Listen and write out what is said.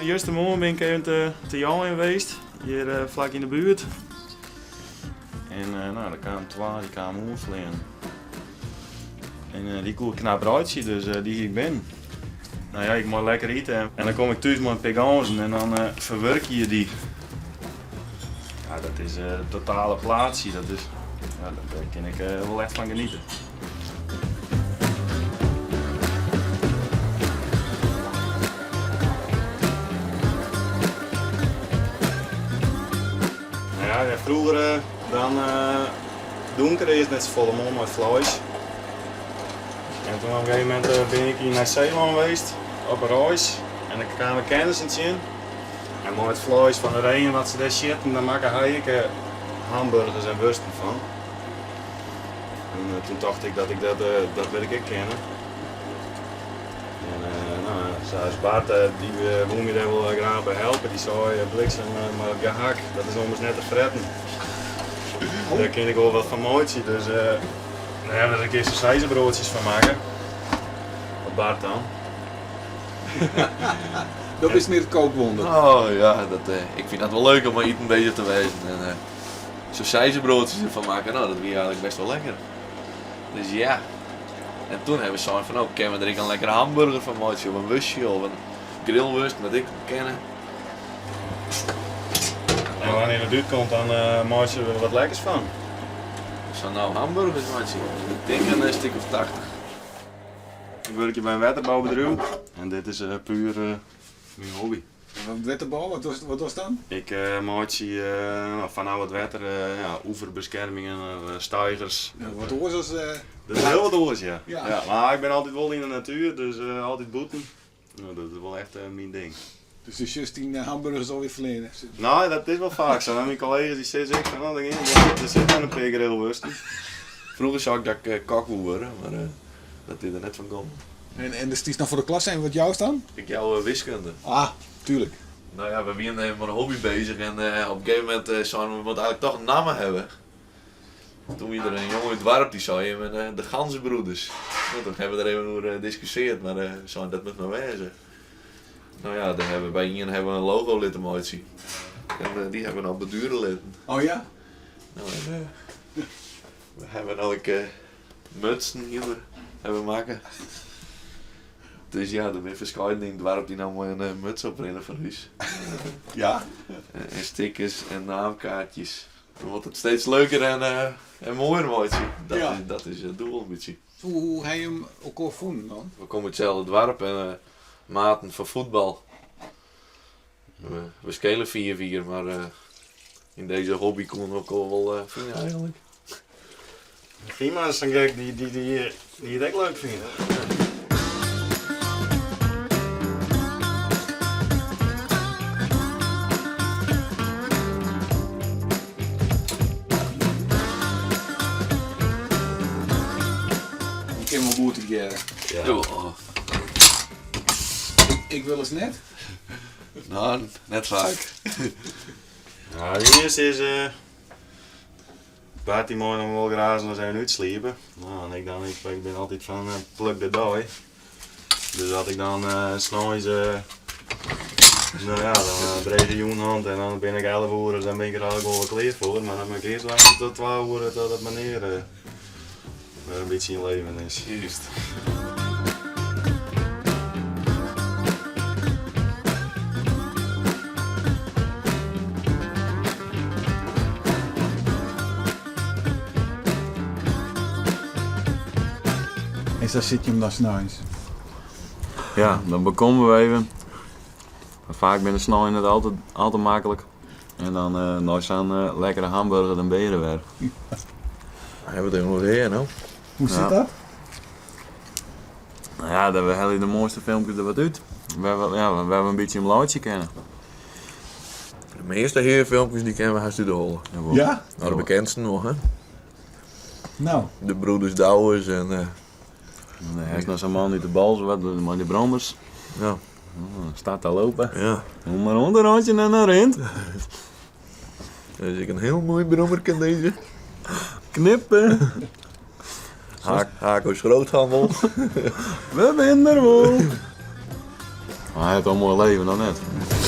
Justermoarn bin ik even te jeien weest, hjir flak yn de buert. En no, der kamen twa, dy kamen oanfleanen. En dy koe ik knap reitsje, dus dy hie ik binnen. No ja, ik mei lekker ite en dan kom ik thús mei in pear ganzen en dan ferwurkje je dy. Ja, dat is it totale plaatsje, dat is, ja, dêr kin ik wol echt fan geniete. Nou ja, froeger dan dûnker earst net safolle moai mei fleis. En toen op in gegeven momint bin ik yn Nij-Seelân weest op reis en dan kaam ik kennissen tsjin. En mei it fleis fan de reeën wat se dêr sjitten, dan makke hy ek hamburgers en wursten fan. En toen tocht ik dat ik dat, dat wil ik ek kinne. En no, sa as Bart, dy woe my dêr wol graach by helpe. Dy sei, bliksem, mar dat gehak, dat is ommers net te fretten. Dêr kin ik wol wat fan meitsje. Dus dêr hawwe we der in kear sausijzenbroadsjes fan makke. Op Bart dan. Dat is mear it kookwonder. Oh ja, dat, ik fyn dat wol leuk om mei iten bezich te wêzen. En sausijzenbroadsjes derfan makke, no dat wie eigenlik best wol lekker. Dus ja. En toen hawwe we sein fan no, kinne we der ek in lekkere hamburger fan meitsje of in wurstje of in grillwurst, wat ek kinne. En wannear't it útkomt, dan meitsje we der wat lekkers fan. We sille no hamburgers meitsje. Ik tink in stik of 80. Ik wurkje by in wetterboubedriuw en dit is puer myn hobby. En wetterbou, wat dochst dan? Ik meitsje fanôf it wetter oeverbeskermingen, steigers. Wat oars as. Dat is hiel wat oars, ja. Ja. Mar ik bin altyd wol yn de natuer, dus altyd bûten. No, dat is wol echt myn ding. Dus do sjochst dyn hamburgers alweer fleanen? No, dat is wol faak sa. Myn kollega's dy sizze ek fan, oh, der sit noch in pear grillwursten. Froeger sei ik dat ik kok woe wurde, mar dat is der net fan kommen. En do stiest no foar de klasse en wat joust dan? Ik jou wiskunde. Ah, tuerlik. No ja, we wienen even mei de hobby bezich en op in gegeven momint seinen we, we moatte eigenlik toch in namme hawwe. Toen wie der in jonge út it doarp dy sei, de Ganzenbroeders. No, toen hawwe we der even oer diskusseard, mar we seinen dat moat mar wêze. No ja, dêr hawwe we by ien hawwe we in logo litten meitsjen. En dy hawwe we no borduere litten. Oh ja? No, en we hawwe no ek mutsen hjir hawwe we makke. Dus ja, der binne ferskeidene yn it doarp dy't no mei in muts oprinne foar ús. Ja? En stickers en naamkaartjes. Dan wurdt it steeds leuker en, en moaier meitsje. Dat, Ja. is, dat is it doel in bytsje. Hoe, hoe ha je him elkoar fûn dan? We komme út itselde doarp en maten fan fuotbal. We, we skele 5 jier, mar yn dizze hobby koene we elkoar wol fine eigenlik. Fima is sa'n gek dy't dy, dy, dy it ek leuk fynt. Je kinne wol goed tegearre. Ja. Ja. Ik wol ris net. No, net faak. Nou, de earste is Bart dy mei dan wol graach noch even útsliepe. No, en ik dan, ik bin altyd fan pluk de dei. Dus as ik dan sneins, no ja, dan drege jûn hân en dan bin ik 11 oere, dan bin ik der eigenlik wol wer klear foar. Mar dan moat ik earst wachtsje tot twa oere tot it menear wer in bytsje yn leven is. Juist. En sa sit je him dan sneins? Ja, dan bekomme we even. Maar faak binne de sneinen net altyd, al te maklik. En dan uh, nei zo'n uh, lekkere hamburger, dan ben je er weer. Hawwe we it even oer no? Hoe sit dat? Nou ja, we helje de moaiste filmkes der wat út. We, ja, we in bytsje om laitsje kinne. De measte hearfilmkes dy kinne we hast út de holle. Ja? Nou, de bekendsten noch, hè? Nou. De Broeders Douwes en... Nee, hy is noch sa'n man út de Bals, wat, mei die branders. Ja. Oh, staat te lopen. Ja. Hoe maar onderrondje en dan rint. Dat is ek in hiel moai brommerke dizze. Knippen. Haak, Hako's Groothandel. We binne der wol. Maar hy hat al in moai leven, noch net.